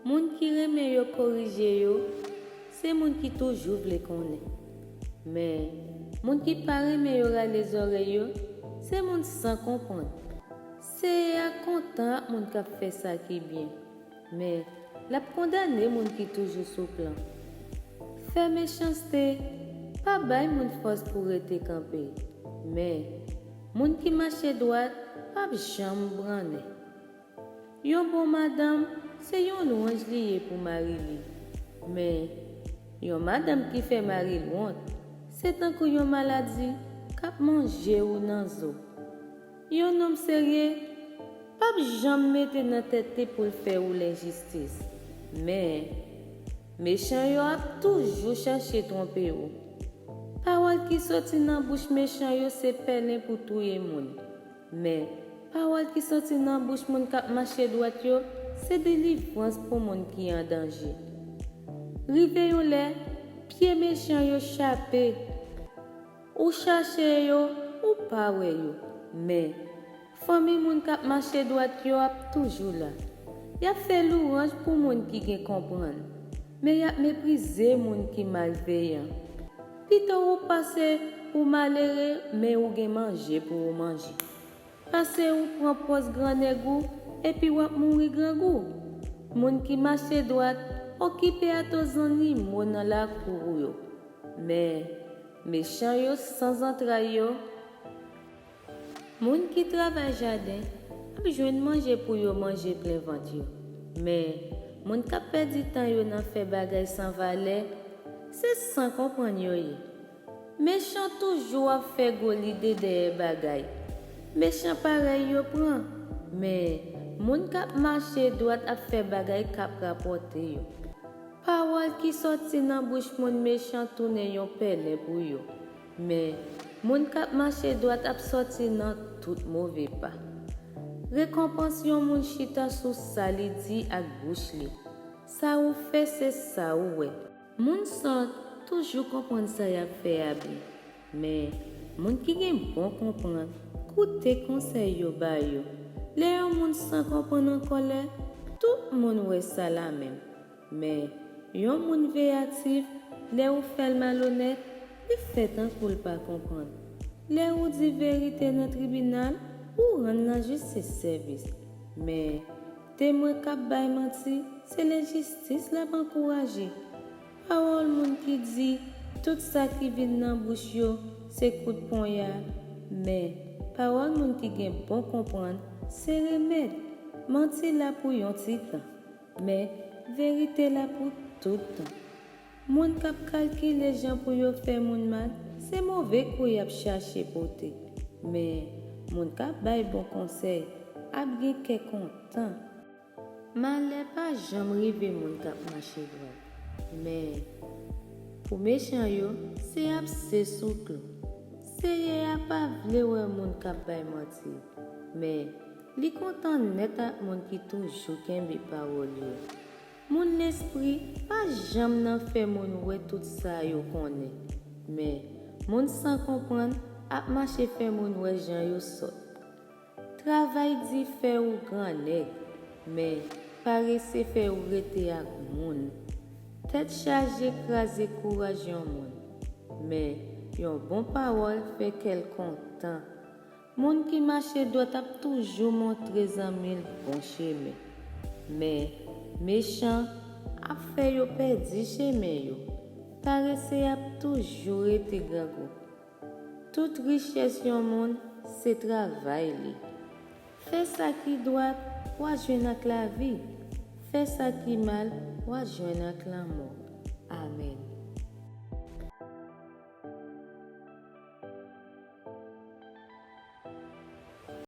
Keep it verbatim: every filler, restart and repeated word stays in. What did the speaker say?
Moun ki renmen yo korije yo, se moun ki toujou vle konnen. Men, moun ki pa renmen yo rale zòrèy yo, se moun san konprann. Seyè a kontan ak moun k ap fè sa ki byen, men l ap kondane moun ki toujou sou plan. Fè mechanste pa bay moun fòs pou rete kanpe, men moun ki mache dwat p ap janm brannen. Yon bon madanm se yon lwanj li ye pou mari li, men yon madanm ki fè mari l wont se tankou yon maladi k ap manje ou nan zo. Yon nonm serye p ap janm mete nan tèt li pou l fè ou lenjistis, men mechan yo ap toujou chache twonpe ou. Pawòl ki soti nan bouch mechan yo se pèlen pou touye moun, men pawòl ki soti nan bouch moun k ap mache dwat yo se delivrans pou moun ki an danje. Rive yon lè, pye mechan yo chape. Ou chache yo, ou pa wè yo, men fanmi moun k ap mache dwat yo ap toujou la. Y ap fè louwanj pou moun ki gen konprann, men y ap meprize moun ki malveyan. Pito ou pase ou malere, men ou gen manje pou ou manje, pase ou pran pòz grannèg ou epi w ap mouri grangou. Moun ki mache dwat okipe ato zannimo nan lakou yo, men mechan yo san zantray yo. Moun ki travay jaden ap jwenn manje pou yo manje plen vant yo, men moun k ap pèdi tan yo nan fè bagay san valè, se san konprann yo ye. Mechan toujou ap fè gwo lide dèyè bagay mechan parèy yo pran, men moun k ap mache dwat ap fè bagay k ap rapòte yo. Pawòl ki sòti nan bouch moun mechan tounen yon pèlen pou yo, men moun k ap mache dwat ap sòti nan tout move pa. Rekonpans yon moun chita sou sa li di ak bouch li. Sa ou fè se sa ou wè. Moun sòt toujou konprann sa y ap fè a byen, men moun ki gen bon konprann koute konsèy yo ba yo. Lè yon moun san konprann an kòlè, tout moun wè sa lamenm. Men, yon moun veyatif, lè ou fè l malonèt, li fè tankou l pa konprann. Lè ou di verite nan tribinal, ou rann lajistis sèvis. Men, temwen k ap bay manti, se lenjistis l ap ankouraje. Pawòl moun ki di tout sa ki vin nan bouch yo se kout ponya, men pawòl moun ki gen bon konprann se remèd. Manti la pou yon ti tan, men verite la pou tout tan. Moun k ap kalkile jan pou yo fè moun mal, se move kou y ap chache pote. Men, moun k ap bay bon konsèy ap gen kè kontan. Malè pa janm rive moun k ap mache dwat, men pou mechan yo, se apse sou klou. Seyè a pa vle wè moun k ap bay manti, men li kontan nèt ak moun ki toujou kenbe pawòl yo. Moun lespri pa janm nan fè moun wè tout sa yo konnen, men moun san konprann ap mache fè moun wè jan yo sòt. Travay di fè ou grannèg, men parese fè ou rete ak moun. Tèt chaje kraze kouraj yon moun, men yon bon pawòl fè kè l kontan. Moun ki mache dwat ap toujou montre zanmi l bon chemen, men mechan ap fè yo pèdi chemen yo. Parese ap toujou rete grangou. Tout richès yon moun se travay li. Fè sa ki dwat, w a jwenn ak lavi. Fè sa ki mal, w a jwenn ak lanmò. Amèn.